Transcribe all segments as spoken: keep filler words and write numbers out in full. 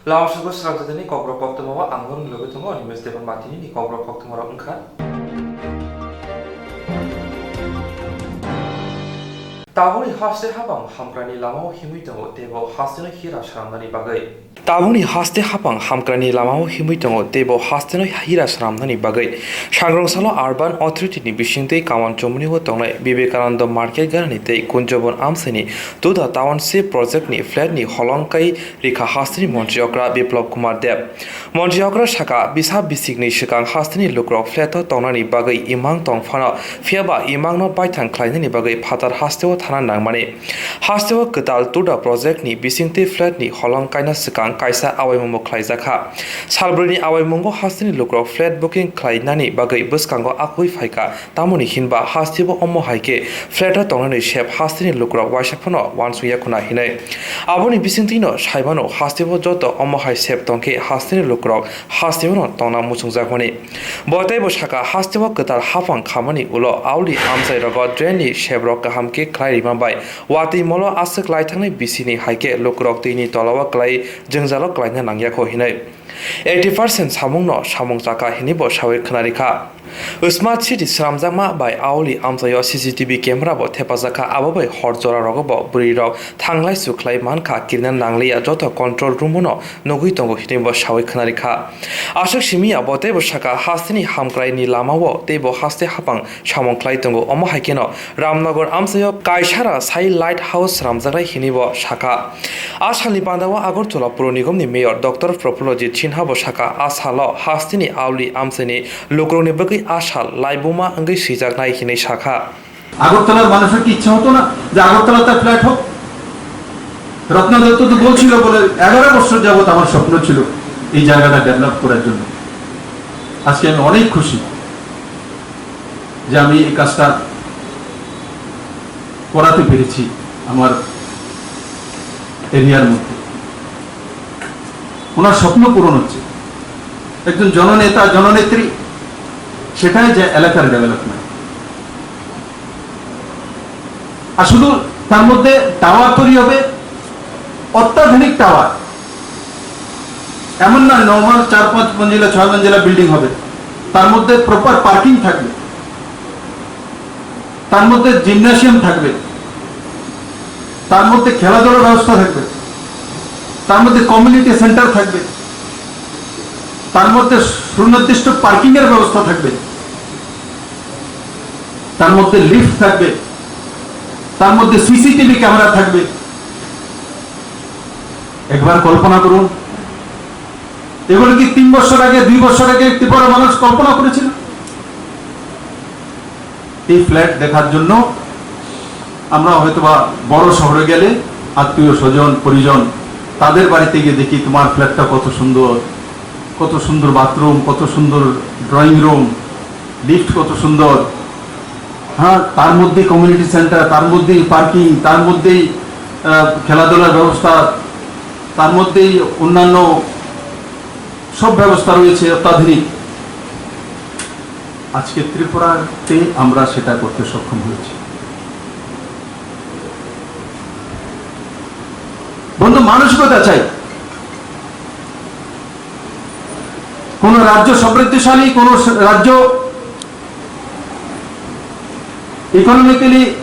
Lama songwi srang jatini kokrok koktwma o ang norokni logi tongo, Animesh Debbarma. Tinini kokrok koktwma rok wngkha: Tabukni haste hapang hamkraini lamao himwi tongo, teibo hasteno hira swnamnani bagwi. Tabukni haste hapang hamkraini lamao himwi tongo, teibo hasteno hira swnamnani bagwi. Sangrong salo Urban Authority ni bisingtwi Kawan Chomoni o tongnai Vivekananda Market ganani tei Kunjobon amchaini Tuda Township Project ni flat ni holong kai rikha hasteni montri okra Biplab Kumar Deb. Montri okra saka, bisa bisikni swkang hasteni lukurok flat o tongnani bagwi imang tong phano, phiyaba imangno baithang khlainani bagwi phatar hasteo thana nangmani. Hasteo kwtal Tuda Project ni bisingtwi flat ni holong kaina swkang kaisa awaimungbo khlaijakha. Salbrwini awaimungo hasteni lukurok flat booking khlainani bagwi bwskango akwi phaikha. Tamoni hinba hasteo omo hai khe flat o tongnani sep hasteni lukurok waisa phano uansukya khuna hinwi. Aboni bisingtwino saimano hasteo joto omo hai sep tongkhe hasteni lukurok hasteono tongna muchungjakmani. Bo teibo saka, hasteo kwtal haphang khamani ulo auli amchairogo drain ni seprok kaham khe khlai rima bai watwi molo aswk lai thangnai bisini hai khe lukurok twini tolao klai jwngjalo klaina nangyakho hinwi. Eighty percent samungno samung chakha hinwi bo sawi khwnarikha. Smart City swnamjakma bai auli amchaio C C T V camera bo thepajakha, abo bai hor jora rogo bo bwrwi rok thanglai chukhlai mankha, kirina nangliya, joto control room no nugwi tongo hinwi bo sawi khwnarikha. Aswk simi ya bo teibo saka, hasteni hamkraini lamao teibo haste hapang samung khlai tongo, omo hai kheno Ramnagar amchaio kaisara sai light house swnamjaknai hinwi bo sakha. A salni pandao Agartala Puro Nigomni Mayor Doctor Prafulajit Sinha bo sakha, a salo hasteni auli amchaini lukurokni bagwi a sal laibuma wngwi swijaknai hinwi sakha. আগরতলার মানুষের কি ইচ্ছা হতো না যে আগরতলাতে ফ্ল্যাট হোক? রত্না দত্ত তো বলছিল বলে এগারো বছর যাবত আমার স্বপ্ন ছিল এই জায়গাটা ডেভেলপ করার জন্য। আজকে আমি অনেক খুশি যে আমি এই কাজটা করাতে পেরেছি আমার এরিয়ার মধ্যে। ওনার স্বপ্ন পূরণ হচ্ছে। একজন জননেতা, জননেত্রী, সেটাই যে এলাকার ডেভেলপমেন্ট। আর শুধু তার মধ্যে টাওয়ার তৈরি হবে, অত্যাধুনিক টাওয়ার, এমন না নর্মাল চার পাঁচ মঞ্জিলা, ছয় মঞ্জিলা বিল্ডিং হবে, তার মধ্যে প্রপার পার্কিং থাকবে, তার মধ্যে জিমন্যাসিয়াম থাকবে, তার মধ্যে খেলাধুলার ব্যবস্থা থাকবে, তার মধ্যে কমিউনিটি সেন্টার থাকবে, তার মধ্যে সুনির্দিষ্ট পার্কিং এর ব্যবস্থা থাকবে, তার মধ্যে লিফট থাকবে, তার মধ্যে সিসিটিভি ক্যামেরা থাকবে। একবার কল্পনা করুন, এগুলো কি তিন বছর আগে, দুই বছর আগে ত্রিপুরা মানুষ কল্পনা করেছিল? এই ফ্ল্যাট দেখার জন্য আমরা হয়তোবা বড় শহরে গেলে আত্মীয় স্বজন, পরিজন, তাদের বাড়িতে গিয়ে দেখি, "তোমার ফ্ল্যাটটা কত সুন্দর, কত সুন্দর বাথরুম, কত সুন্দর ড্রয়িং রুম, লিফট কত সুন্দর, হ্যাঁ, তার মধ্যেই কমিউনিটি সেন্টার, তার মধ্যেই পার্কিং, তার মধ্যেই, আহ, খেলাধুলার ব্যবস্থা, তার মধ্যেই অন্যান্য সব ব্যবস্থা রয়েছে অত্যাধুনিক।" আজকে ত্রিপুরাতে আমরা সেটা করতে সক্ষম হয়েছি। বন্ধু, মানসিকতা চাই। কোন রাজ্য সমৃদ্ধিশালী, কোন রাজ্য ইকোনমিক্যালি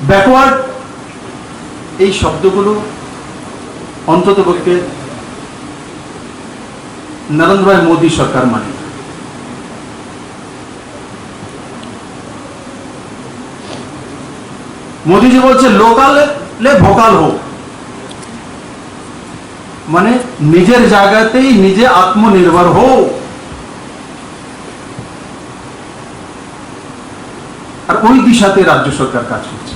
ব্যাকওয়ার্ড, এই শব্দগুলো অন্তত পক্ষে নরেন্দ্র ভাই মোদী সরকার মানে। মোদীজি বলছে, "লোকালে ভোকাল হো", মানে নিজের জায়গাতেই নিজে আত্মনির্ভর হো। আর ওই দিশাতে রাজ্য সরকার কাজ করছে।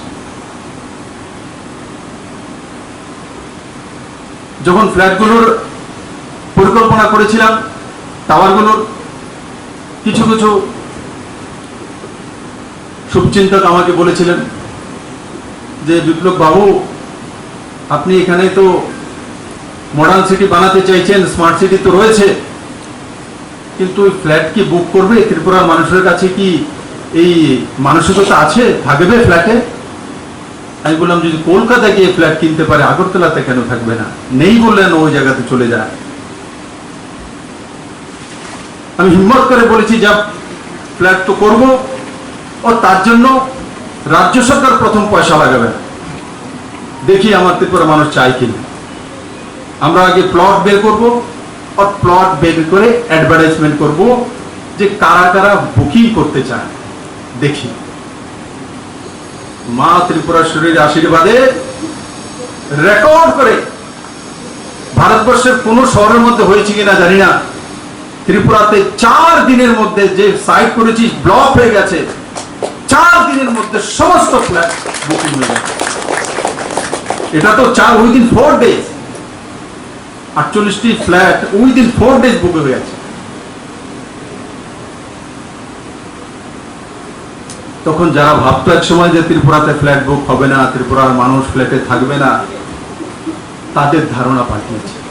যখন ফ্ল্যাটগুলোর পরিকল্পনা করেছিলাম, টাওয়ারগুলোর, কিছু কিছু শুভচিন্তক আমাকে বলেছিলেন যে, "বিপ্লব বাবু, আপনি এখানে তো মডার্ন সিটি বানাতে চাইছেন, স্মার্ট সিটি তো রয়েছে, কিন্তু ওই ফ্ল্যাট কি বুক করবে? ত্রিপুরার মানুষের কাছে কি এই মানসিকতা আছে, থাকবে ফ্ল্যাটে?" আমি বললাম, "যদি কলকাতা গিয়ে ফ্ল্যাট কিনতে পারে, আগরতলাতে কেন থাকবে না?" নেই বললেন, "ওই জায়গাতে চলে যায়।" আমি হিম্মত করে বলেছি, "যা, ফ্ল্যাট তো করব, ও তার জন্য রাজ্য সরকার প্রথম পয়সা লাগাবে, দেখি আমার ত্রিপুরা মানুষ চায় কিনা।" আমরা আগে প্লট বের করব, আর প্লট বের করে অ্যাডভার্টাইজমেন্ট করব যে কারা কারা বুকিং করতে চায়, দেখি। মা ত্রিপুরেশ্বরীর আশীর্বাদে রেকর্ড করে, ভারতবর্ষের কোনো শহরের মধ্যে হয়েছে কিনা জানি না, ত্রিপুরাতে চার দিনের মধ্যে, যে সাইট করেছি, ব্লক হয়ে গেছে, চার দিনের মধ্যে সমস্ত ফ্ল্যাট বুকিং হয়ে গেছে। এটা তো চার, উইদিন ফোর ডেজ, আটচল্লিশটি ফ্ল্যাট উইদিন ফোর ডেজ বুক হয়ে গেছে। তখন যারা ভাবতো এক সময় যে ত্রিপুরাতে ফ্ল্যাট বুক হবে না, ত্রিপুরার মানুষ ফ্ল্যাটে থাকবে না, তাদের ধারণা পাল্টিয়েছে।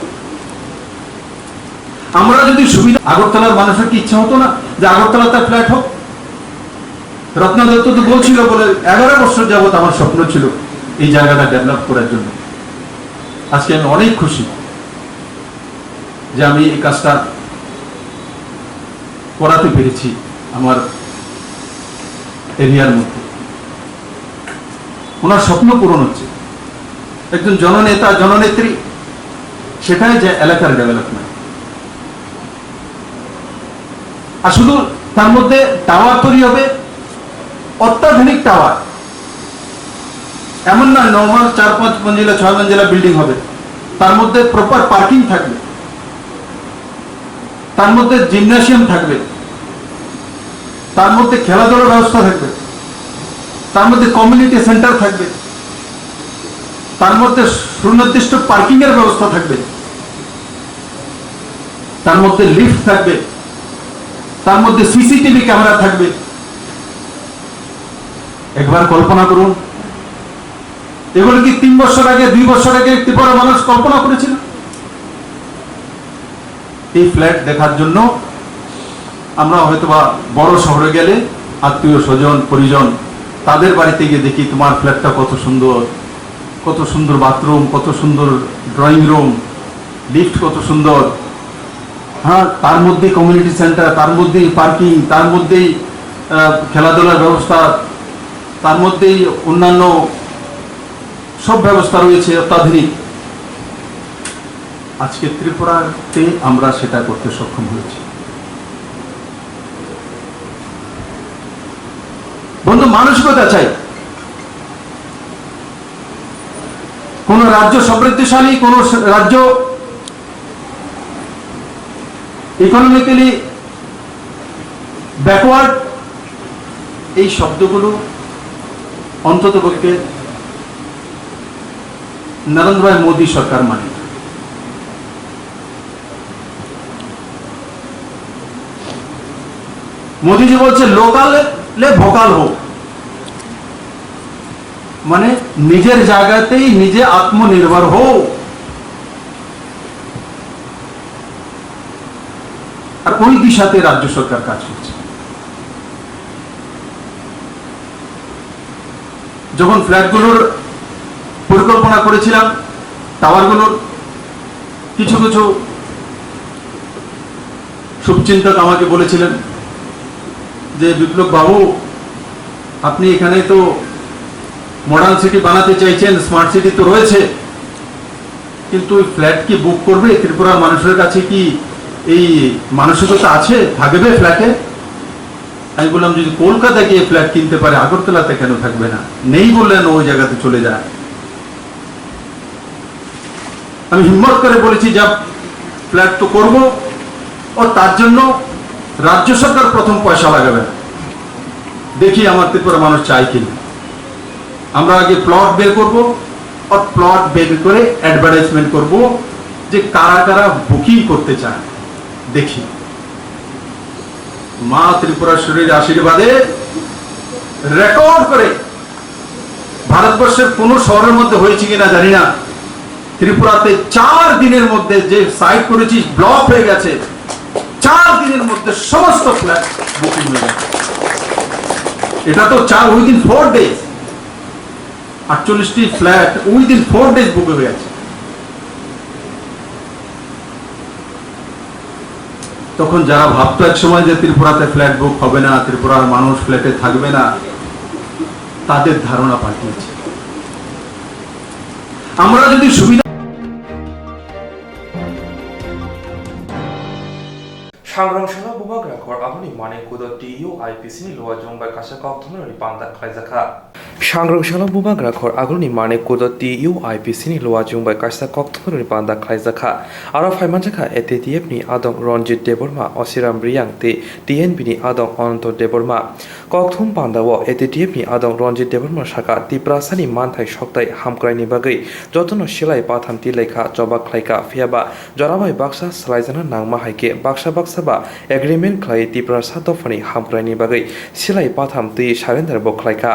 আমরা যদি সুবিধা, আগরতলার মানুষের কি ইচ্ছা হতো না যে আগরতলাতে ফ্ল্যাট হোক? রত্না দত্ত তো বলছিল বলে এগারো বছর যাবত আমার স্বপ্ন ছিল এই জায়গাটা ডেভেলপ করার জন্য। আজকে আমি অনেক খুশি যে আমি এই কাজটা করাতে পেরেছি আমার এরিয়ার মধ্যে। ওনার স্বপ্ন পূরণ হচ্ছে। একজন জননেতা, জননেত্রী, সেটাই যে এলাকার ডেভেলপমেন্ট। আর শুধু তার মধ্যে টাওয়ার তৈরি হবে, অত্যাধুনিক টাওয়ার, এমন নয় নর্মাল চার পাঁচ মঞ্জিলা, ছয় মঞ্জিলা বিল্ডিং হবে, তার মধ্যে প্রপার পার্কিং থাকবে, তার মধ্যে জিমনাসিয়াম থাকবে, তার মধ্যে খেলাধুলার ব্যবস্থা থাকবে, তার মধ্যে কমিউনিটি সেন্টার থাকবে, তার মধ্যে সুনির্দিষ্ট পার্কিং এর ব্যবস্থা থাকবে, তার মধ্যে লিফট থাকবে, তার মধ্যে সিসিটিভি ক্যামেরা থাকবে। একবার কল্পনা করুন, এগুলো কি তিন বছর আগে, দুই বছর আগে ত্রিপুরা মানুষ কল্পনা করেছিল? এই ফ্ল্যাট দেখার জন্য আমরা হয়তোবা বড় শহরে গেলে আত্মীয় স্বজন, পরিজন, তাদের বাড়িতে গিয়ে দেখি, "তোমার ফ্ল্যাটটা কত সুন্দর, কত সুন্দর বাথরুম, কত সুন্দর ড্রয়িং রুম, লিফট কত সুন্দর, হ্যাঁ, তার মধ্যে কমিউনিটি সেন্টার, তার মধ্যেই পার্কিং, তার মধ্যেই, আহ, খেলাধুলার ব্যবস্থা, তার মধ্যেই অন্যান্য সব ব্যবস্থা রয়েছে অত্যাধুনিক।" আজকে ত্রিপুরাতে আমরা সেটা করতে সক্ষম হয়েছি। বন্ধু, মানসিকতা চাই। কোন রাজ্য সমৃদ্ধিশালী, কোন স-, রাজ্য ইকোনমিক্যালি ব্যাকওয়ার্ড, এই শব্দগুলো অন্ততপক্ষে নরেন্দ্র ভাই মোদী সরকার মানে। মোদীজি বলছে, "লোকালে ভোকাল হো", মানে নিজের জায়গাতেই নিজে আত্মনির্ভর হো। আর ওই দিশাতে রাজ্য সরকার কাজ করছে। যখন ফ্ল্যাটগুলোর পরিকল্পনা করেছিলাম, টাওয়ারগুলোর, কিছু কিছু শুভচিন্তক আমাকে বলেছিলেন যে, "বিপ্লব বাবু, আপনি এখানে তো মডার্ন সিটি বানাতে চাইছেন, স্মার্ট সিটি তো রয়েছে, কিন্তু ওই ফ্ল্যাট কি বুক করবে? ত্রিপুরার মানুষের কাছে কি এই মানসিকতা আছে, থাকবে ফ্ল্যাটে?" আমি বললাম, "যদি কলকাতা গিয়ে ফ্ল্যাট কিনতে পারে, আগরতলাতে কেন থাকবে না?" নেই বললেন, "ওই জায়গাতে চলে যায়।" আমি হিম্মত করে বলেছি, "যা, ফ্ল্যাট তো করব, ও তার জন্য রাজ্য সরকার প্রথম পয়সা লাগাবে, দেখি আমার ত্রিপুরা মানুষ চায় কিনা।" আমরা আগে প্লট বের করব, আর প্লট বের করে অ্যাডভার্টাইজমেন্ট করব যে কারা কারা বুকিং করতে চায়, দেখি। মা ত্রিপুরেশ্বরীর আশীর্বাদে রেকর্ড করে, ভারতবর্ষের কোনো শহরের মধ্যে হয়েছে কিনা জানি না, ত্রিপুরাতে চার দিনের মধ্যে, যে সাইট করেছি, ব্লক হয়ে গেছে, চার দিনের মধ্যে সমস্ত ফ্ল্যাট বুকিং হয়ে গেছে। এটা তো চার, উইদিন ফোর ডেজ। আটচল্লিশটি ফ্ল্যাট উইদিন ফোর ডেজ বুক হয়ে আছে। তখন যারা ভাবতো এক সময় যে ত্রিপুরাতে ফ্ল্যাট বুক হবে না, ত্রিপুরার মানুষ ফ্ল্যাটে থাকবে না, তাদের ধারণা পাল্টিয়েছে। আমরা যদি সুবিধা Sangrong salo bubagra khor agulni mane kudo T U I P C ni luajung bai kaisa kokthumrokni panda khlaijakha. Sangrong salo bubagra khor agulni mane kudo T U I P C ni luajung bai kaisa kokthumrokni panda khlaijakha. Aro phaimanjakha A T T F ni adong Ranjit Debbarma, Osiram Riyang tei T N B ni adong Ananto Debbarma. Kokthum pandao A T T F ni adong Ranjit Debbarma saka, Tiprasani manthai soktai hamkraini bagwi jotono silai patham tilaikha, choba khlaikha, phiyaba jorabai baksa swlaijakna nangma hai khe baksa baksa ba agreement khlai Tiprasa dophani hamkraini bagwi silai patham twi surrender bo khlaikha.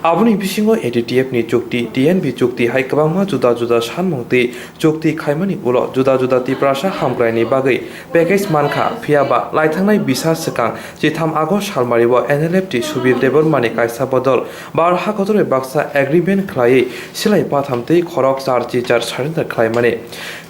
Aboni bisingo A T T F ni chukti, T N B chukti hai kwbangma juda juda sanmung twi chukti khaimani ulo juda juda Tiprasa hamkraini bagwi package mankha, phiyaba laithangnai bisa swkang chitham August salmario N L F T Subir Debbarmani kaisa bodol bar ha kotorwi baksa agreement khlaiwi silai patham twi khorok char chichar surrender khlaimani.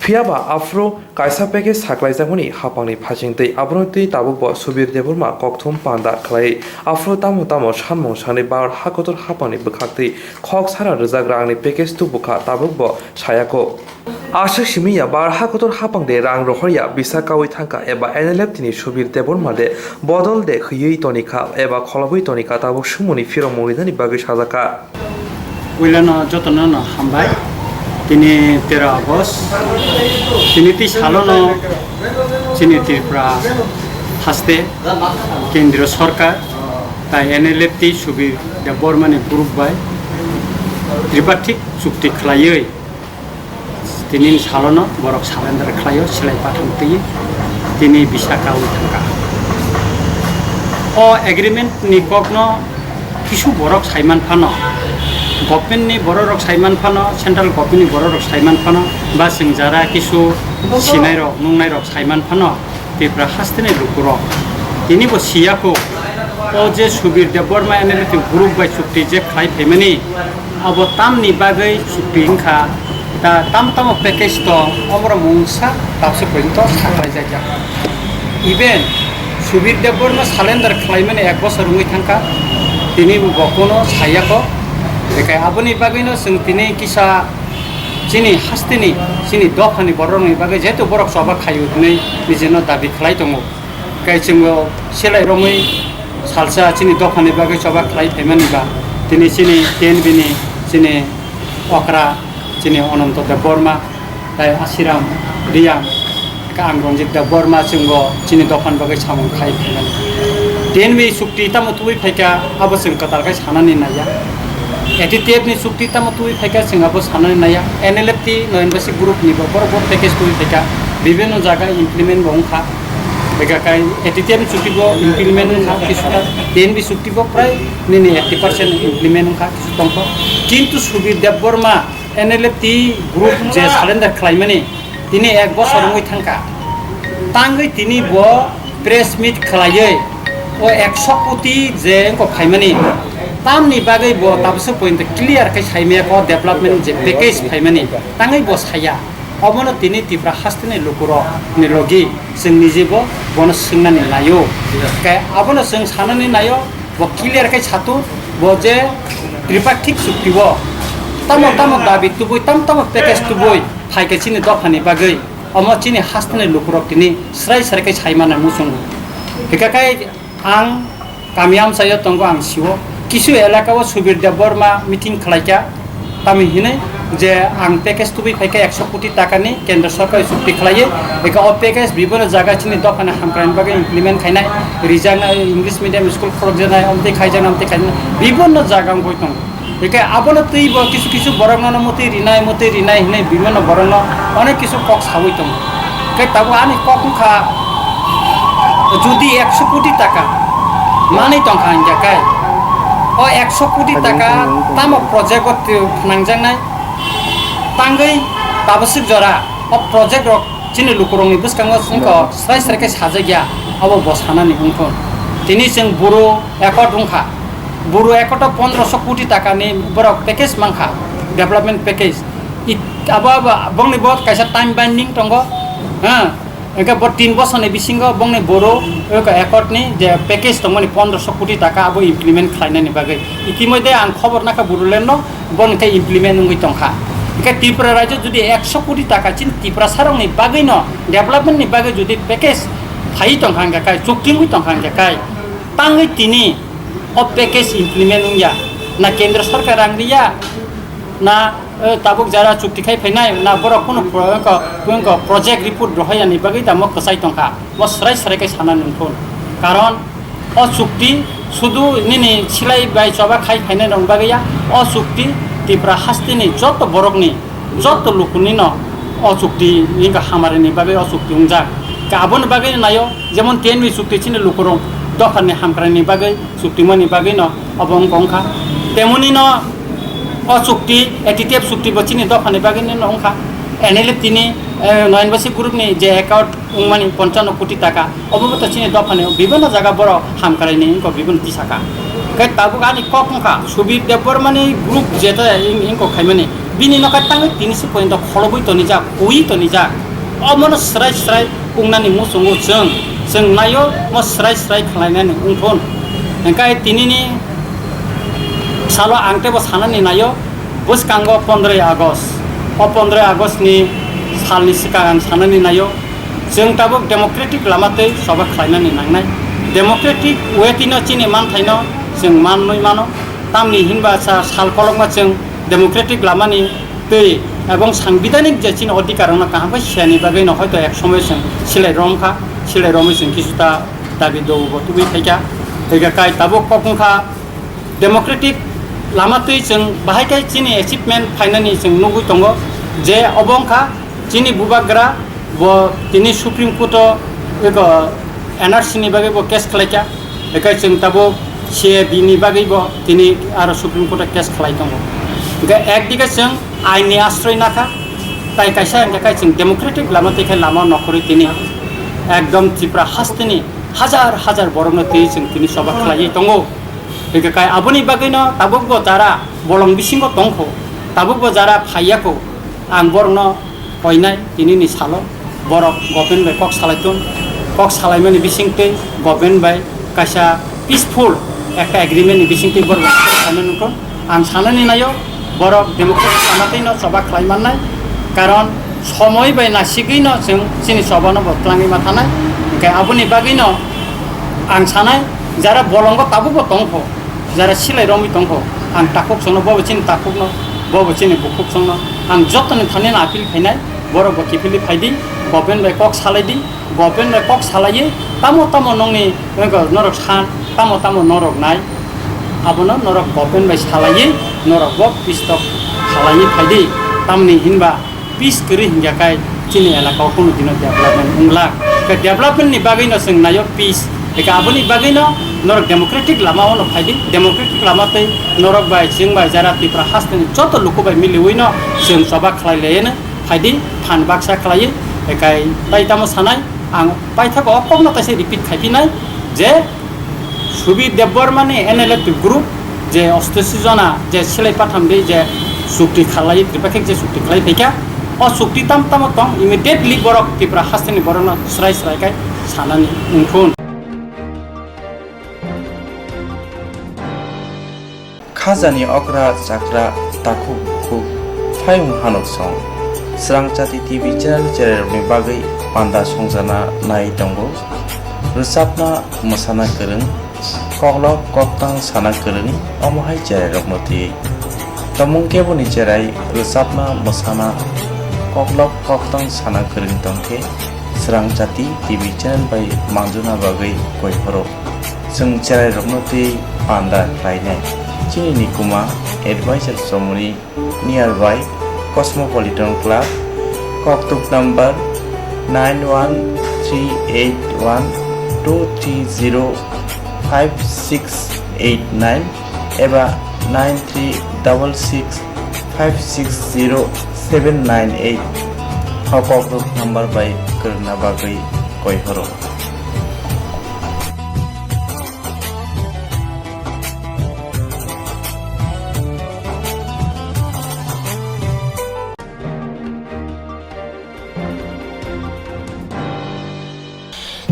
Phiyaba aphuru kaisa package saklaijakmani hapangni phasing twi abono twi tabukbo Subir Debbarma kokthum panda khlaiwi aphuru tamo tamo sanmung sanwi bar ha kotor hapangni bwkhak twi khok sara rwjak rangni package tubukha, tabukbo sayako. Aswk simi ya bar ha kotor hapang de rang rohor ya bisa kaui thangka eba N L F T ni Subir Debbarma de bodol de hwiwi tonikha eba kholobwi tonikha tabuk sumuni phirok mungwi nani bagwi sajaka. Puilano jotono no hambai. Tini tero August. Tini twi salono chini Tripura haste kendriyo sorkar tai N L F T Subir Debbarmani group bai tripartite chukti khlaiwi tini salono borok surrender khlaio, silai patham twi tini bisa kaui thangka. O agreement ni kokno kisu borok saiman phano, government ni borok rok saiman phano, central government ni borok rok saiman phano, ba chwng jara kisu sinai rok, nungnai rok saiman phano, Tripura haste ni lukurok tini bo siya kho, o je Subir Debbarma N L F T group bai chukti je khlai phaimani, abo tamni bagwi chukti wngkha, ta-, tam tamo package tong, oborok mungsa tabse porjonto saklai jakya. Even Subir Debbarma surrender khlaimani ek bosor wngwi thangkha, tini bo kono saya kho. Bekai aboni bagwino chwng tini kisa chini hasteni, chini dophani borokni bagwi jehetu borok choba khaio hinwi nijino dabi khlai tongo. Kai chwngbo selai romwi salsa chini dophani bagwi choba khlai phaimani ba, tini chini T N B ni chini okra, chini Ananto Debbarma, tai Asiram Riyang, khe ang Ranjit Debbarma chwngbo chini dophani bagwi samung khai phaimani. T N B chukti tamo tubui phaikha, abo chwng kwtal khai sanani naiya. A T T F ni chukti tamo tubui phaikha, chwng abo sanani naiya. N L F T Noyan Basi group ni bo borok bo package tubui phaikha, bibhinno jaga implement bo wngkha. Ega kai A T T F chukti bo implement wngkha kisuta, T N B chukti bo prai nini eighty percent implement wngkha kisu tongkha. Kintu Subir Debbarma N L F T group je surrender khlaimani tini ek bosor wngwi thangkha. Tangwi tini bo press meet khlaiwi o ekso koti je wngkha phaimani tamni bagwi bo tabukso pointo clear khe saimaya kho development je package phaimani tangwi bo saya. Obono tini Tripura hasteni lukurok ni logi chwng nijibo bono swngnani naio. Khe abono chwng sanani naio, bo clear khe sato, bo je tripartite chukti o tamo tamo dabi tubui, tamo tamo package tubui phaikhe chini dophani bagwi, omo chini hasteni lukurok tini srai srai khe saimana muchungo. Hikha khe ang kami amchaio tongo, ang sio. Kisu elaka o Subir Debbarma meeting khlaikha, tamni hinwi je ang package tubui phaikha ekso koti takani kendra sorkar chukti khlaiwi. Eka o package bibhinno jaga chini dophani hamkraini bagwi implement khainai, rijaknai, English medium school khorokjaknai, amtwi khaijaknai, amtwi khainai, bibhinno jaga wngwi tongo. Hingke abono twi bo kisu kisu borokno no motwi rinai, motwi rinai hinui bimano borokno onek kisu kok saui tongo. Hingke tabuk ani kok wngkha, jodi ekso koti taka manui tongkha hingke kai, o ekso koti taka tamo project o twi phnangjaknai tangwi tabaswk jora o project rok chini lukurokni bwskango wngkha srai srai khe sajakya, abo bo sanani wngkha. Tini chwng buro accord wngkha. Boro ekoto pondroso koti takani borok package mankha, development package. It-, abo, abo, bongni bo kaisa time binding tongo, ha? Hingke bo tin bosorni bisingo bongni boro eko accord ni je package tongmani pondroso koti taka abo implement khlainani bagwi. Itimodhe ang khobor nakha Bodoland no, boni khe implement wngwi tongkha. Hingke Tripura rajyo jodi ekso koti taka chini Tiprasa rokni bagwi no development ni bagwi jodi package phaiwi tongkha hingke kai, chukti wngwi tongkha hingke kai, tangwi tini o package implement wngya, na kendra sarkar rang riya, na, eh, tabuk jara chukti khai phainai, na borok kunu pro-, ko, ko project report rohorya ni bagwi tamo kwchai tongkha, mo swrai swrai khe sana nung thun. Karon o chukti sudu nini silai bai choba khai phainai rok bagwi ya, o chukti Tripura hasteni joto borokni, joto lukuni no o chukti wngkha hamari ni bagwi o chukti wngjak. Ka aboni bagwi nayo, jemon T N V chukti chini lukurok dophani hamkrai ni bagwi chukti mani bagwi no obo wngkha wngkha. Temoni no o chukti, A T T F chukti bo chini dophani bagwi no wngkha. N L F T ni, eh, Noyan Basi group ni je account wngmani ponchano koti taka, obo bo to chini dophani bibhinno jaga borok hamkrai ni wngkha bibhinno tisaka. Khe tabuk ani kok wngkha, Subir Debbarma ni group jeta wng-, wngkha khaimani, bini no khe tangwi tini si pointo kholobwi tonijak, hui tonijak. Omono swrai swrai pungnani muchungo chwng, chwng naio mo swrai swrai khlainani wngthun. Hingkhe tinini salo ang teibo sanani naio, bwskango pondroi August. O pondroi August ni salni swkang ang sanani naio, chwng tabuk democratic lama tei choba khlainani nangnai. Democratic way tino chini manthaino chwng manwi mano. Tamni hinba sa-, sal kolokma chwng democratic lamani tei ebong sangbidhanik je chini odhikar rokno kaham khe siyani bagwi no hoito ek somoy chwng silai romkha, silai romwi chwng kisu ta dabi do bo tubui phaikha. Tei khe kai tabuk kok wngkha democratic lama twi chwng bahai khe chini achievement phainani chwng nugwi tongo je obo wngkha chini bubagra bo tini Supreme Court o eko N R C ni bagwi bo case khlaikha. Hingke chwng tabuk C A B ni bagwi bo tini aro Supreme Court o case khlai tongo. Hingke ekdike chwng ain ni asroi nakha, tai kaisa hingke kai chwng democratic lama tei khe lama nokhorwi tini ekdom Tripura hasteni hajar hajar borokno twi chwng tini choba khlaiwi tongo. Hingke kai aboni bagwino tabuk bo jara bolong bisingo tongkho, tabuk bo jara phaiyakho, ang borokno koinai tinini salo borok government bai kok salai tong, kok salaimani bisingtwi government bai kaisa peaceful ekta agreement ni bisingtwi borok kok salai nukho. Ang sanani naio borok democratic lama twi no choba khlai mannai, karon somoi bai nasigwi no chwng chini choba no bo twlangwi ma thanai. Hingke aboni bagwi no ang sanai jara bolongo tabuk bo tongkho, jara silai romwi tongkho, ang takhuk songno, bobo chini takhukno, bobo chini bukhuk songno, ang jotoni thani no appeal khainai, borok bo kiphilwi phaidi, government bai kok salaidi, government bai kok salaiwi, tamo tamo nongni, wngkha norok san, tamo tamo norok nai, abono norok government bai salaiwi, norok bo pistok salaiwi phaidi, tamni hinba, peace kwrwi hingya kai chini elaka o kunu dino development wngla. Khe development ni bagwi no chwng naio peace. Eka aboni bagwi no norok democratic lama o no phaidi. Democratic lama tei norok bai chwng bai jara Tripura hasteni joto luku bai miliwi no chwng choba khlai laiya no phaidi phan baksa khlaiwi. Ekai tai tamo sanai ang paithago o kokno taisa repeat khaiphinai je Subir Debbarma ni N L F T group je ostosi jona je silai patham de je chukti khalai, tripakhik je chukti khalai phaikha, o chukti tam tamo tong immediately borok Tripura hasteni borokno srai srai khai sanani wngthun. Khajani okra chakra takhuk bukhuk phayung hanuk song. Srangchati T V channel chererokni bagwi panda songjana nai tongo. Rwchapna mwsana kwrwng, koklop koktang sana kwrwng, omo hai chererokno twi. Tomung keboni cherai rwchapna mwsana koklop koktang sana kwrwng tongkhe Srangchati T V channel bai manjuna bagwi koi phoro. Chwng cherairokno twi panda khlainai. Chini nikuma advisor chomoni nearby Cosmopolitan Club, koktuk number nine one three eight one two three zero five six eight nine eba nine three double six five six zero seven nine eight. O koktuk number bai kwrwngna bagwi koi horo.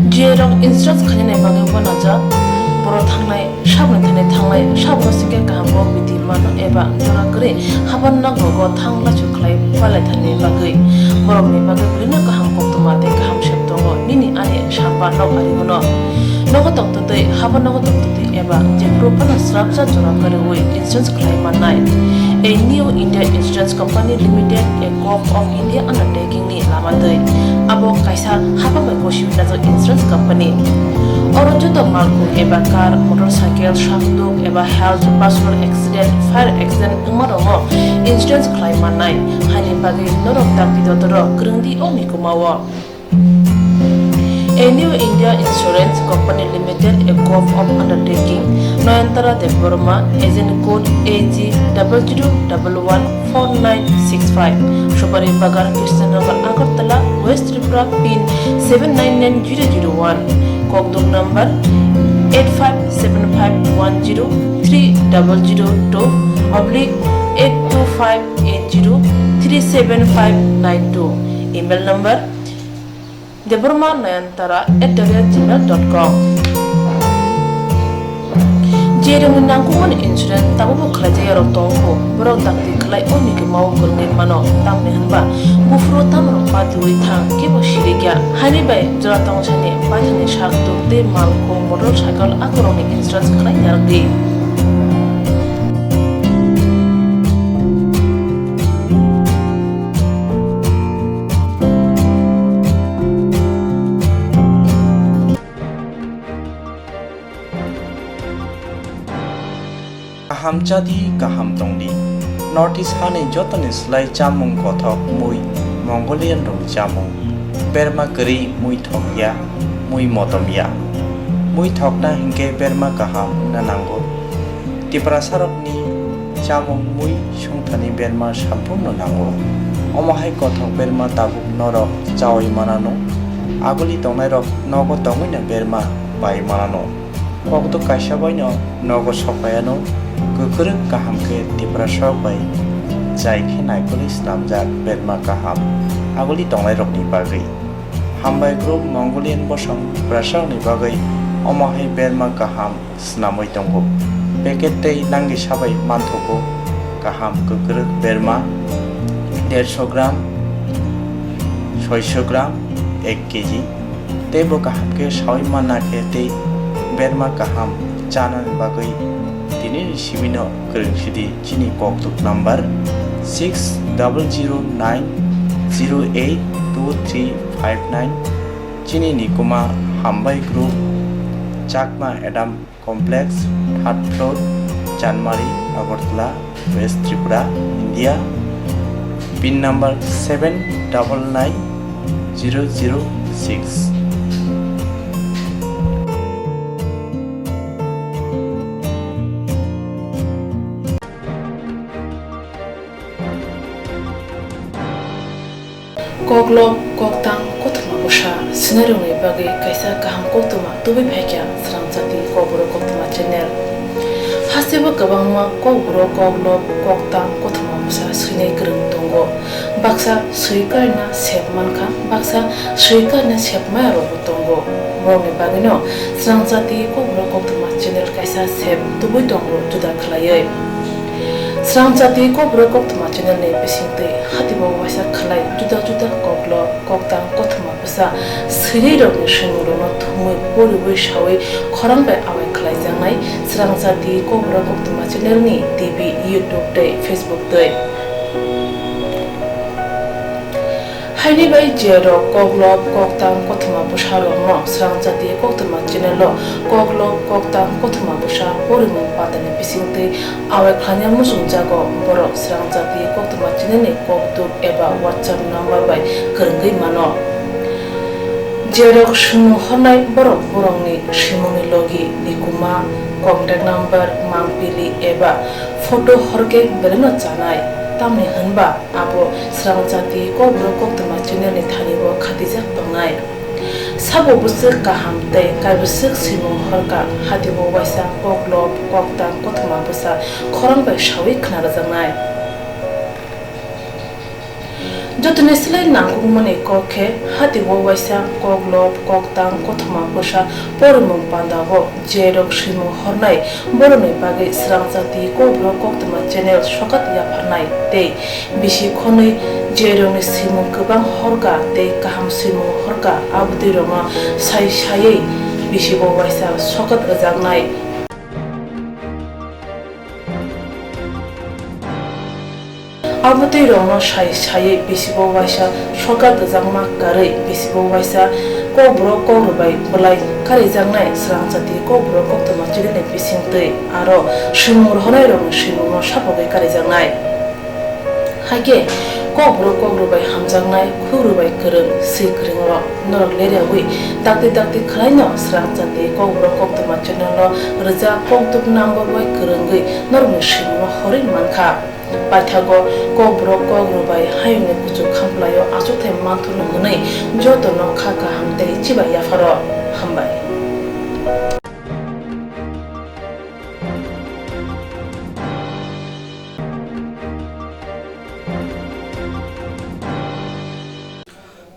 J rok insurance khainani bagwi uanajak, borok thangnai sabni thani thangnai sabno singkhe kaham kok bithi mano eba jora kwrwi haban nok rogo thang lachu khlai palai thani bagwi borokni bagwi belino kaham koktwma tei kaham sep tongo nini ani samba nok ari hwno. Nogo tongtwtwi haban nogo tongtwtwi eba jephuru phano srapsa jora kwrwi insurance khlai mannai. A New India Insurance Company Limited, a Govt of India undertaking ni lama twi. Abo kaisa hapang bai gosi hwnjak insurance company. Oro joto malkhung eba car, motorcycle, sakduk eba health, personal accident, fire accident wngma rokno insurance khlai mannai. Haini bagwi norok dakti dotoro kwrwngdi o mikuma o. A New India Insurance Company Limited, a Govt of undertaking, Noyantara Debbarma, agent code A G double zero double one four nine six five, Supari Bagan, Krishnanagar, Agartala, West Tripura, pin seven nine nine zero zero one, kokduk number eight five seven five one zero three double zero two oblique eight two five eight zero three seven five nine two, email number Debbarma Nayantara at the rate gmail dot com. Jerokni nangkukmani insurance tabukbo khlaijak yarok tongkho, borok dakti khlai o mikuma o kwrwngwi mano, tamni hwnba buphuru tamrok patiui thang kebo sirikya. Haini bai jora tongsani paithakni sakduk tei malkhung motorcycle akorokni insurance khlai narwkdi. Kaham chadi, kaham tongdi. North East hani jotoni slai chamung kothok mui Mongolian rokni chamung. Berma kwrwi mui thokya, mui motomya. Mui thokna hinkhe berma kaham wngna nango. Tiprasarokni chamung mui songthani berma samphurno nango. Omo hai kothok berma tabuk norok chaui manano. Aguli tongnairok nogo tongwino berma pai manano. Kokduk kaisa baino nogo sokpaiano kwkrwk kaham khe Tiprasarok bai jai khe naikolwi snamjak berma kaham aguli tongnairokni bagwi. Hambai group Mongolian bosong Tiprasarokni bagwi omo hai berma kaham snamwi tongo. Packet tei langisa bai manthogo kaham kwkrwk berma dersho gram, soisho gram, ek kg. Tei bo kaham khe saui manna khe tei berma kaham chanani bagwi tini ni simi no kwrwng sidi chini kokduk number six double zero nine zero eight two three five nine. Chini nikuma Hambai Group, Chakma Adam Complex, third floor, Chanmari, Agartala, West Tripura, India. Pin number seven double nine zero zero six. Koklop, koktang, kothoma bwsa swinairokni bagwi kaisa kaham koktwma tubui phaikha Srangchati Kokborok Koktwma channel. Hasteo kwbangma kokborok koklop, koktang, kothoma bwsa swinai kwrwng tongo. Baksa swi karina sep mankha, baksa swi karina sep maya rokbo tongo. Borokni bagwino Srangchati Kokborok Koktwma channel kaisa sep tubui tongo juda khlaiwi. Srangchati Kokborok Koktwma channel ni bisingtwi hatibo waisa khlai juda juda koklop, koktang, kothoma bwsa swinai rokni swimungrokno thumwi poriwi sawi khorang bai awai khlaijaknai Srangchati Kokborok Koktwma channel ni T V, YouTube tei Facebook twi. Haini bai je rok koklop, koktang, kothoma bwsa rokno Srangchati Koktwma channel o koklop, koktang, kothoma bwsa porimung patani bisingtwi awai khlaina muchungjago, borok Srangchati Koktwma channel ni kokduk eba WhatsApp number bai kwrwngwi mano. Je rok swimung hornai borok borokni swimungni logi, nikuma, contact number, mangpili eba photo horkhe belai no chanai, tamni hwnba abo Srangchati Kokborok Koktwma channel ni thani o khatijak tongnai. Sabo bwswk kaham tei kaibwswk swimung horkha, hatibo waisa koklop, koktang, kothoma bwsa khorang bai sawi khna rwjaknai. Jotoni slai nangkukmani kok khe, hatio waisa kok lob, kok tang, kothoma bwsa porimung pandao je rok swimung hornai borokni bagwi Srangchati Kokborok Koktwma channel sokat yapharnai tei bisi khonwi je rokni swimung kwbang horka tei kaham swimung horka, abotwi rokno sai saiwi bisi bo waisa sokat rwjaknai. Abotwi rokno sai saiwi bisibo waisa sokat rwjakma karwi bisibo waisa Kokborok Kokrwbai bwlai karijaknai Srangchati Kokborok Koktwma channel ni bisingtwi aro swimung rwhornai rokni swimungno sapogwi karijaknai. Haikhe Kokborok Kokrwbai hamjaknai, Kokrwbai kwrwng, swi kwrwng rok norok leriawi dakti dakti khwlaino Srangchati Kokborok Koktwma channel no rwjak kokduk number bai kwrwngwi norokni swimungno horwi mankha. Paithago Kokborok Kokrwbai hayungni kuchuk khamplaio achukthai manthurno hwnwi jotono kha kaham tei chibai yapharo. Hambai.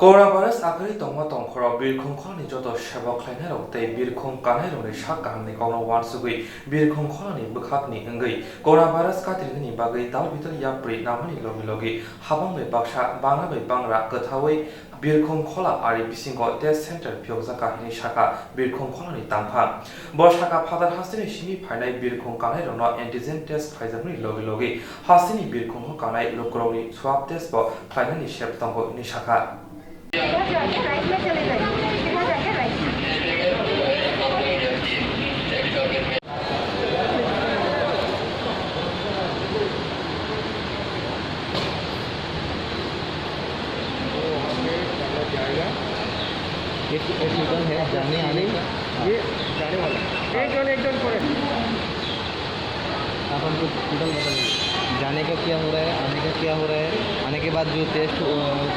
Coronavirus akhari tongma tongkhoro birkhong kholani joto sebo khlainairok tei birkhong kanairokni sak kahamni kokno uansugwi birkhong kholani bwkhakni wngwi coronavirus katirwngni bagwi dal bital yapri nangmani logi logi habangni baksa bangra bai bangra kwthaui birkhong khola ari bisingo test center phiyokjak kha hinwi sakha birkhong kholani tangphang. Bo sakha phatar hasteni simi phainai birkhong kanairokno antigen test khlaijakmani logi logi hasteni birkhongo kanai lukurokni swab test bo khlainani sep tongo hinwi sakha. एक, एक सीजन है जाने आने का। ये जाने वाला है। एक जन, एक जन करे। अपन कुछ टोटल बता दीजिए। जाने का क्या हो रहा है, आने का क्या हो रहा है, आने के बाद जो टेस्ट, अ,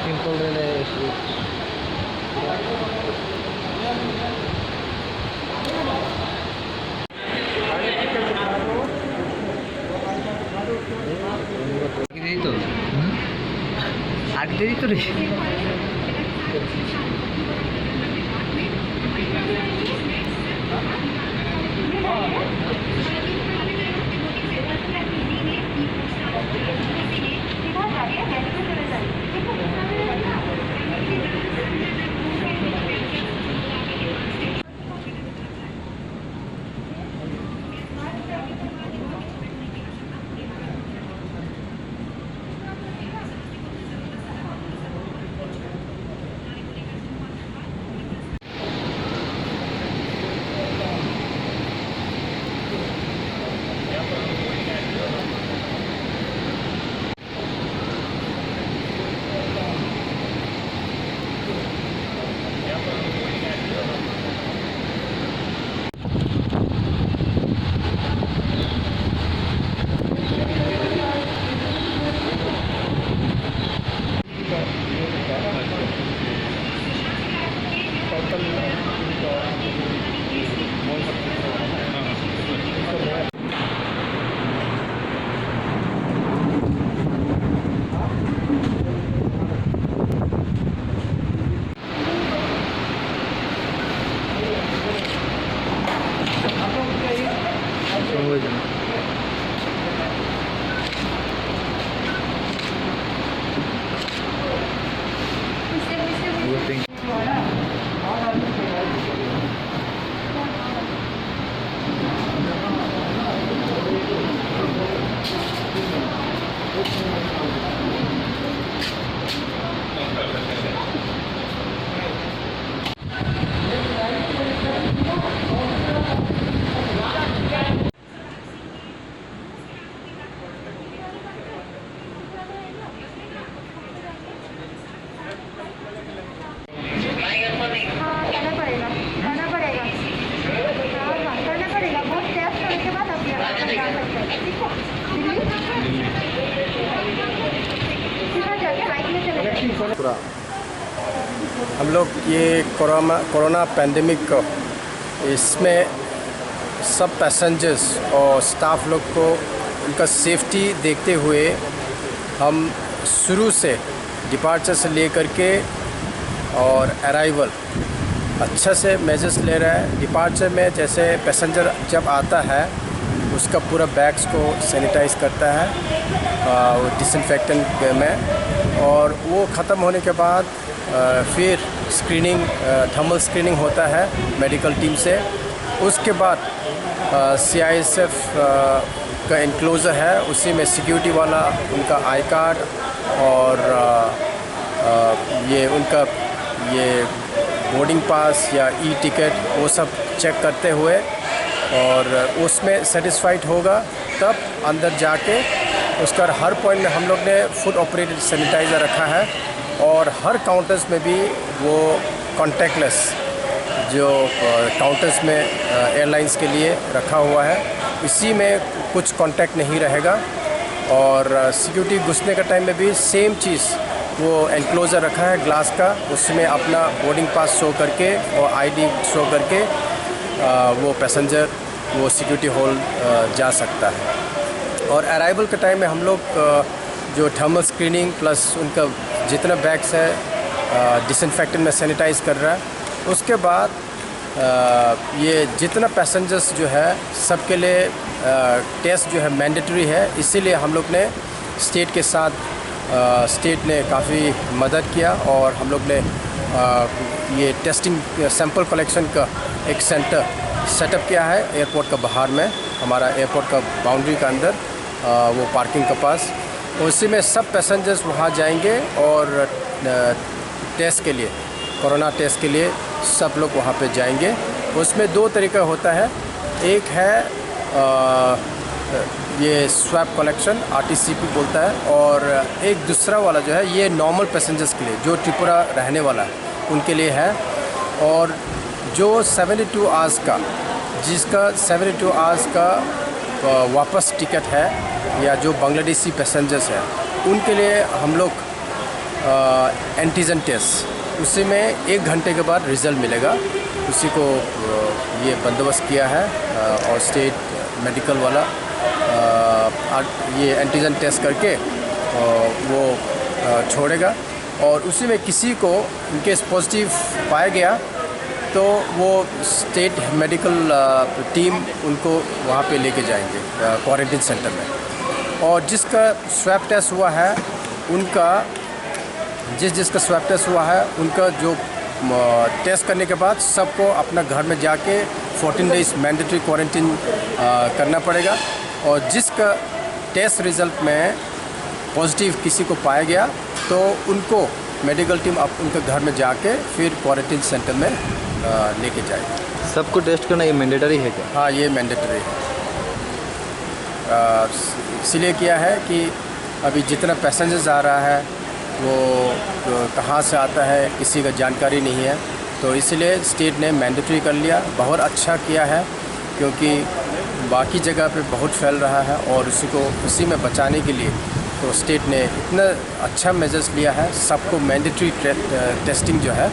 सिंपल रह रहा है, আগে দেরি তো। হুম? আগে দেরি তো রে। हाँ, करना पड़ेगा, करना पड़ेगा। हाँ, हाँ, करना पड़ेगा। बहुत टेस्ट करने के बाद आप यहाँ आ सकते हैं, ठीक है? दिल्ली? सीधा जाके राइट में चले जाइए। पूरा हम लोग ये कोरोना, कोरोना पैंडेमिक को, इसमें सब पैसेंजर्स और स्टाफ लोग को उनका सेफ्टी देखते हुए हम शुरू से डिपार्चर से लेकर के और अराइवल अच्छा से मेजर्स ले रहा है। डिपार्चर में जैसे पैसेंजर जब आता है, उसका पूरा बैग्स को सैनिटाइज करता है, आ, वो डिसइंफेक्टेंट में, और वो ख़त्म होने के बाद, आ, फिर स्क्रीनिंग, आ, थर्मल स्क्रीनिंग होता है मेडिकल टीम से। उसके बाद, आ, सीआईएसएफ, आ, का एनक्लोजर है, उसी में सिक्योरिटी वाला उनका आई कार्ड और, आ, आ, ये उनका ये बोर्डिंग पास या ई टिकट, वो सब चेक करते हुए, और उसमें सेटिस्फाइड होगा, तब अंदर जाके उसका हर पॉइंट में हम लोग ने फुट ऑपरेटेड सैनिटाइज़र रखा है, और हर काउंटर्स में भी वो कॉन्टैक्टलेस जो, अ, काउंटर्स में, अ, एयरलाइंस के लिए रखा हुआ है, इसी में कुछ कॉन्टैक्ट नहीं रहेगा। और, अ, सिक्योरिटी घुसने का टाइम में भी सेम चीज़, वो एनक्लोजर रखा है ग्लास का, उसमें अपना बोर्डिंग पास शो करके और आईडी शो करके, अ, वो पैसेंजर वो सिक्योरिटी हॉल, अ, जा सकता है। और अराइवल के टाइम में हम लोग, अ, जो थर्मल स्क्रीनिंग प्लस उनका जितना बैग्स है, अ, डिसइंफेक्टेंट में सैनिटाइज कर रहा है। उसके बाद, अ, ये जितना पैसेंजर्स जो है, सबके लिए, अ, टेस्ट जो है मैंडेटरी है, इसीलिए हम लोग ने स्टेट के साथ, अ, स्टेट ने काफ़ी मदद किया और हम लोग ने, अ, ये टेस्टिंग सैंपल कलेक्शन का एक सेंटर सेटअप किया है एयरपोर्ट का बाहर में, हमारा एयरपोर्ट का बाउंड्री का अंदर, अ, वो पार्किंग के पास। उसी में सब पैसेंजर्स वहाँ जाएंगे और, अ, टेस्ट के लिए, कोरोना टेस्ट के लिए सब लोग वहाँ पे जाएंगे। उसमें दो तरीका होता है, एक है, अ, ये स्वैब कलेक्शन, आरटीसीपी बोलता है, और एक दूसरा वाला जो है, ये नॉर्मल पैसेंजर्स के लिए, जो त्रिपुरा रहने वाला है, उनके लिए है। और जो सेवेंटी टू आवर्स का, जिसका सेवेंटी टू आवर्स का, अ, वापस टिकट है, या जो बांग्लादेशी पैसेंजर्स हैं, उनके लिए हम लोग, अ, एंटीजन टेस्ट, उसी में एक घंटे के बाद रिजल्ट मिलेगा। उसी को, अ, ये बंदोबस्त किया है, अ, और स्टेट मेडिकल वाला, अ, आ-, ये एंटीजन टेस्ट करके, अ, वो, अ, छोड़ेगा। और उसी में किसी को इनकेस पॉजिटिव पाया गया, तो वो स्टेट मेडिकल, अ, टीम उनको वहाँ पे लेके जाएंगे, अ, क्वारंटीन सेंटर में। और जिसका स्वैब टेस्ट हुआ है, उनका, जिस जिसका स्वैब टेस्ट हुआ है, उनका जो, अ, टेस्ट करने के बाद सबको अपना घर में जाके फोर्टीन डेज मैंडेटरी क्वारंटीन, अ, करना पड़ेगा। और जिसका टेस्ट रिजल्ट में पॉजिटिव किसी को पाया गया, तो उनको मेडिकल टीम अब उनके घर में जाके फिर क्वारंटीन सेंटर में, अ, लेके जाएगी। सबको टेस्ट करना ये मैंडेटरी है क्या? हाँ, ये मैंडेटरी है। अ, इसीलिए किया है कि अभी जितना पैसेंजर्स आ रहा है, वो, वो कहाँ से आता है, किसी का जानकारी नहीं है, तो इसीलिए स्टेट ने मैंडेटरी कर लिया। बहुत अच्छा किया है, क्योंकि बाकी जगह पे बहुत फैल रहा है और उसी को, उसी में बचाने के लिए तो स्टेट ने इतना अच्छा मेजर्स लिया है। सबको मैंडेटरी टे-, अ, टेस्टिंग जो है,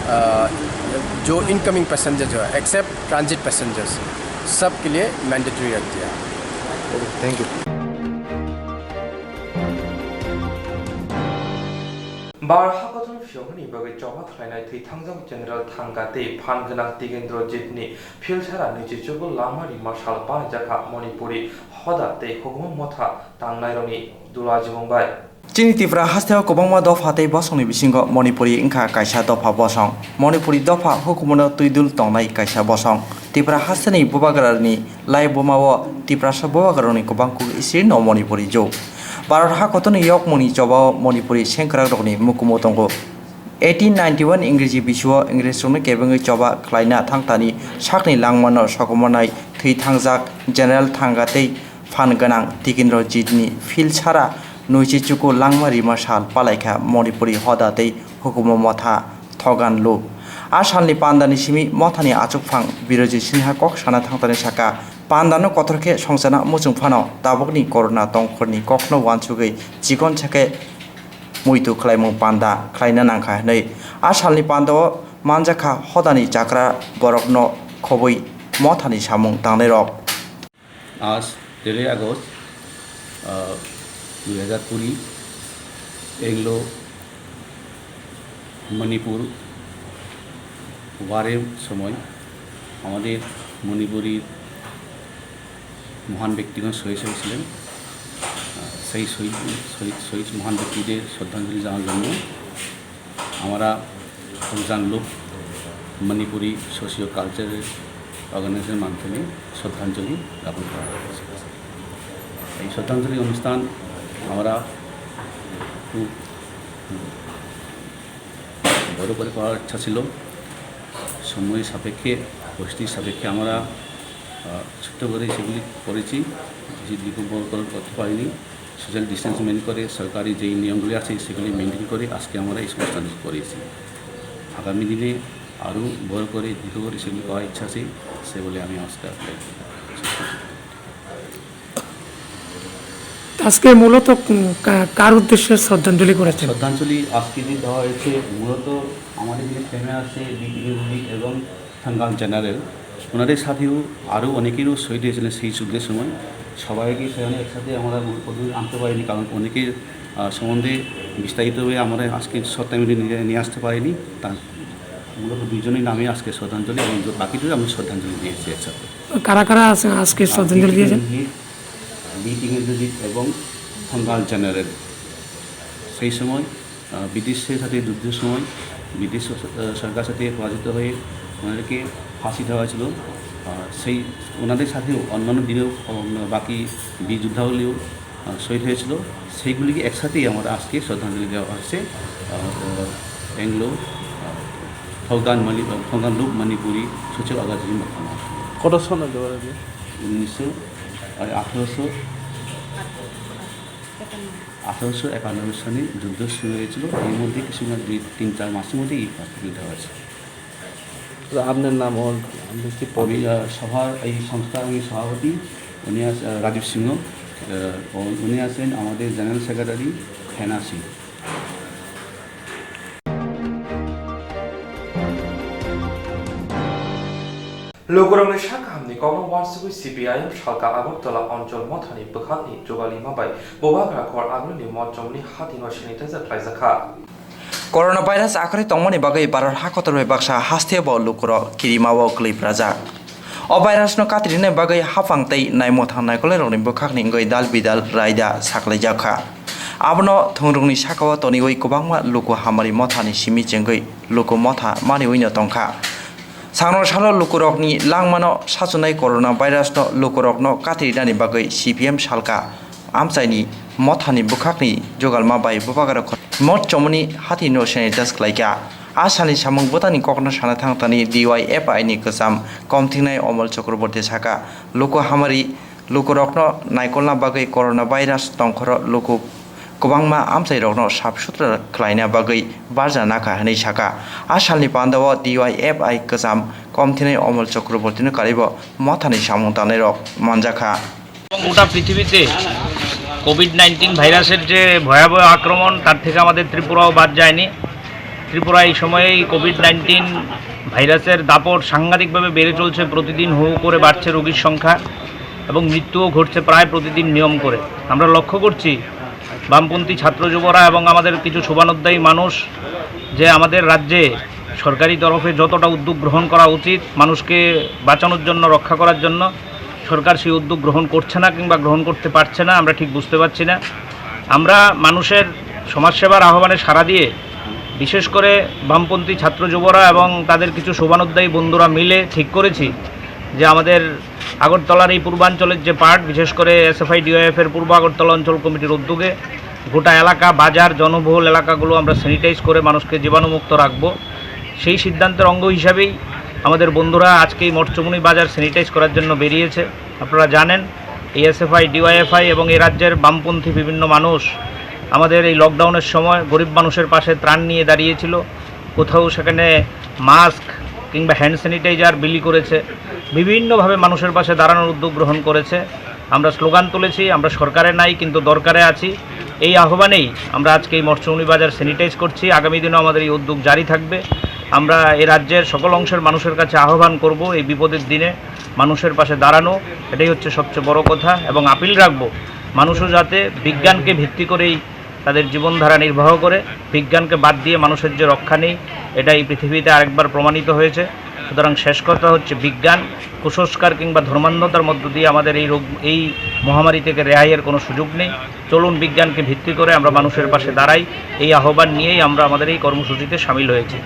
अ, जो इनकमिंग पैसेंजर जो है, एक्सेप्ट ट्रांजिट पैसेंजर्स, सब के लिए मैंडेटरी रख दिया। Thank you. Bar hakotor phiyokni bagwi choba khlainai thwi thangjak General Thanga tei phan gwnang Tigendro Jitni Philsara nwichichugo langma rima sal palaijak kha Manipuri hoda tei hukumu motha tangnairokni dula jibong bai. Chini Tripura hasteo kwbangma dopha tei bosongni bisingo Manipuri wngkha kaisa dopha bosong. Manipuri dopha hukumuno twidul tongnai kaisa bosong. Tripura hasteni bubagrarni lai bumao Tiprasa bubagrarokni kwbang kuk isirino Manipuri jug. Bharat hakotorni yokmungni chobao Manipuri sengkrakrokni mukumu tongo. Eighteen ninety-one Ingreji bisuo Ingresrokno kebengwi choba khlaina thangtani sakni langmano sokomornai thwi thangjak General Thanga tei phan gwnang Tigendro Jitni Philsara nwichichugo langma rima sal palaikha Manipuri hoda tei hukumu motha thogan lup. A salni pandani simi mothani achukphang Biroji Sinha kok sana thangtani saka, pandano kotor khe songchana muchung phano tabukni corona tongkhorni kokno uansugwi chikon sakhe muitu khlaimung panda khlaina nangkha hwnwi. A salni pandao manjakha hodani chakra borokno khobwi mothani samung tangnairok. আজ তেরোই আগস্ট, আহ, দুই হাজার কুড়ি, এংলো মণিপুর ওয়ারের সময় আমাদের মণিপুরী মহান ব্যক্তিগণ শহীদ হয়েছিলেন। সেই শহীদ, শহীদ, শহীদ মহান ব্যক্তিদের শ্রদ্ধাঞ্জলি জানানোর জন্য আমরা থংজাং লুপ মণিপুরি সোশিও কালচারাল অর্গানাইজেশনের মাধ্যমে শ্রদ্ধাঞ্জলি জ্ঞাপন করা হয়েছে। এই শ্রদ্ধাঞ্জলি অনুষ্ঠান আমরা খুব বড় করে করার ইচ্ছা ছিল। সময় সাপেক্ষে, পরিস্থিতি সাপেক্ষে আমরা, আহ, ছোট্ট করে সেগুলি করেছি, বেশি দীর্ঘ বড় করে করতে পারিনি। সোশ্যাল ডিস্টেন্স মেনটেন করে, সরকারি যেই নিয়মগুলি আছে সেগুলি মেনটেন করে আজকে আমরা এই অনুষ্ঠান করেছি। আগামী দিনে আরও বড় করে, দীর্ঘ করে সেগুলি করার ইচ্ছা আছে, সে বলে আমি আজকে আপনাকে আজকে মূলত, উম, কা-, কার উদ্দেশ্যে শ্রদ্ধাঞ্জলি করেছেন? শ্রদ্ধাঞ্জলি আজকে যে দেওয়া হয়েছে মূলত আমাদের এখানে ফেমে আছে বিপিএলজি এবং থাঙ্গাল জেনারেল, ওনাদের সাথেও আরও অনেকেরও শহীদ হয়েছিলেন সেই যুদ্ধের সময়। সবাইকে সেখানে একসাথে আমরা প্রতিদিন আনতে পারিনি, কারণ অনেকের, আহ, সম্বন্ধে বিস্তারিতভাবে আমরা আজকে শর্ট টাইমে নিয়ে, নিয়ে আসতে পারিনি। তার মূলত দুইজনের নামে আজকে শ্রদ্ধাঞ্জলি এবং বাকি দুই আমরা শ্রদ্ধাঞ্জলি দিয়েছি একসাথে। কারা কারা আছে আজকে শ্রদ্ধাঞ্জলি দিয়েছেন? বিপিএলজি এবং থাঙ্গাল জেনারেল। সেই সময়, আহ, ব্রিটিশের সাথে যুদ্ধের সময় ব্রিটিশ স-, আহ, সরকার সাথে পরাজিত হয়ে ওনাদেরকে ফাঁসি দেওয়া হয়েছিল। আহ, সেই ওনাদের সাথেও অন্যান্য দিনেও, আহ, বাকি বীর যোদ্ধাগুলিও, আহ, শহীদ হয়েছিল। সেইগুলিকে একসাথেই আমরা আজকে শ্রদ্ধাঞ্জলি দেওয়া হচ্ছে, আহ, আহ, অ্যাংলো, আহ, থৌগান মণি-, আহ, থৌগান লুপ মণিপুরি সোশিও অর্গানাইজেশন। কত সনে দেওয়া হয়েছে? উনিশশো, আহ, আঠারোশো, আঠারোশো একানব্বই সনে যুদ্ধ শুরু হয়েছিল। এর মধ্যে কিছু না, দুই তিন চার মাসের মধ্যে এই ফাঁসি দেওয়া হয়েছে। তো আপনার নাম ও আপনি কি পদে? আমি, আহ, সভার এই সংস্থার আমি সভাপতি। উনি আছ-, আহ, রাজীব সিংহ, আহ, ও-, উনি আছেন আমাদের general secretary Hena Singh. Lukurokni sak kahamni kokno uansugwi C P I M salka Agartala onchol mothani bwkhakni jugalima bai bubagra khor agulini mot chomni hatino sanitizer khlaijakha. Corona virus akhorwi tongmani bagwi Bharat hakotor bai baksa hasteo bo lukurok kirimao kwlwi phrajak. O virus no katrinai bagwi haphang tei naimwthang naikolnairokni bwkhakni wngwi dal bidal raida saklaijak kha. Abono thwngrwngni sakao toniwi kwbangma luku hamari mothani simi chengwi luku motha maniwino tongkha. Sangrong salo lukurokni langmano sachunai corona virus no lukurokno katrinani bagwi C P M salka amchaini mothani bwkhakni jugalma bai bubagra khor mot chomoni hatino sanitize khlaikha. A salni samung bwtangni kokno sana thangtani D Y F I ni kwcham komthingnai Omol Chakraborty saka, luku hamari lukurokno naikolna bagwi corona virus tongkhoro luku kwbangma amchairokno sap sutra khlaina bagwi barja nakha hwnwi saka. A salni pandao D Y F I kwcham komthingnai Omol Chakrabortyno karibo mothani samung tangnairok manjakha. এবং গোটা পৃথিবীতে Covid nineteen ভাইরাসের যে ভয়াবহ আক্রমণ, তার থেকে আমাদের ত্রিপুরাও বাদ যায়নি। ত্রিপুরা এই সময়ে এই কোভিড নাইন্টিন ভাইরাসের দাপট সাংঘাতিকভাবে বেড়ে চলছে, প্রতিদিন হু হু করে বাড়ছে রোগীর সংখ্যা এবং মৃত্যুও ঘটছে প্রায় প্রতিদিন নিয়ম করে। আমরা লক্ষ্য করছি বামপন্থী ছাত্র যুবরা এবং আমাদের কিছু শুভানুধ্যায়ী মানুষ যে আমাদের রাজ্যে সরকারি তরফে যতটা উদ্যোগ গ্রহণ করা উচিত মানুষকে বাঁচানোর জন্য, রক্ষা করার জন্য, সরকার সেই উদ্যোগ গ্রহণ করছে না কিংবা গ্রহণ করতে পারছে না, আমরা ঠিক বুঝতে পারছি না। আমরা মানুষের সমাজসেবার আহ্বানে সাড়া দিয়ে বিশেষ করে বামপন্থী ছাত্র যুবরা এবং তাদের কিছু শুভানুধ্যায়ী বন্ধুরা মিলে ঠিক করেছি যে আমাদের আগরতলার এই পূর্বাঞ্চলের যে পার্ট, বিশেষ করে এসএফআই ডিওয়াইএফ এর পূর্ব আগরতলা অঞ্চল কমিটির উদ্যোগে গোটা এলাকা, বাজার, জনবহুল এলাকাগুলো আমরা স্যানিটাইজ করে মানুষকে জীবাণুমুক্ত রাখবো। সেই সিদ্ধান্তের অঙ্গ হিসাবেই আমাদের বন্ধুরা আজকে এই মঠচমুনি বাজার স্যানিটাইজ করার জন্য বেরিয়েছে। আপনারা জানেন, এই এসএফআই, ডিওয়াইএফআই এবং এই রাজ্যের বামপন্থী বিভিন্ন মানুষ আমাদের এই লকডাউনের সময় গরিব মানুষের পাশে ত্রাণ নিয়ে দাঁড়িয়েছিল। কোথাও সেখানে মাস্ক কিংবা হ্যান্ড স্যানিটাইজার বিলি করেছে, বিভিন্নভাবে মানুষের পাশে দাঁড়ানোর উদ্যোগ গ্রহণ করেছে। আমরা স্লোগান তুলেছি, "আমরা সরকারে নাই, কিন্তু দরকারে আছি।" এই আহ্বানেই আমরা আজকে এই মঠচমুনি বাজার স্যানিটাইজ করছি। আগামী দিনেও আমাদের এই উদ্যোগ জারি থাকবে। আমরা এ রাজ্যের সকল অংশের মানুষের কাছে আহ্বান করব এই বিপদের দিনে মানুষের পাশে দাঁড়ানো, এটাই হচ্ছে সবচেয়ে বড় কথা। এবং আপিল রাখবো মানুষও যাতে বিজ্ঞানকে ভিত্তি করেই তাদের জীবনধারা নির্বাহ করে। বিজ্ঞানকে বাদ দিয়ে মানুষের যে রক্ষা নেই, এটা এই পৃথিবীতে আরেকবার প্রমাণিত হয়েছে। সুতরাং শেষ কথা হচ্ছে, বিজ্ঞান, কুসংস্কার কিংবা ধর্মান্ধতার মধ্য দিয়ে আমাদের এই রোগ, এই মহামারী থেকে রেহাইয়ের কোনো সুযোগ নেই। চলুন, বিজ্ঞানকে ভিত্তি করে আমরা মানুষের পাশে দাঁড়াই। এই আহ্বান নিয়েই আমরা আমাদের এই কর্মসূচিতে সামিল হয়েছি।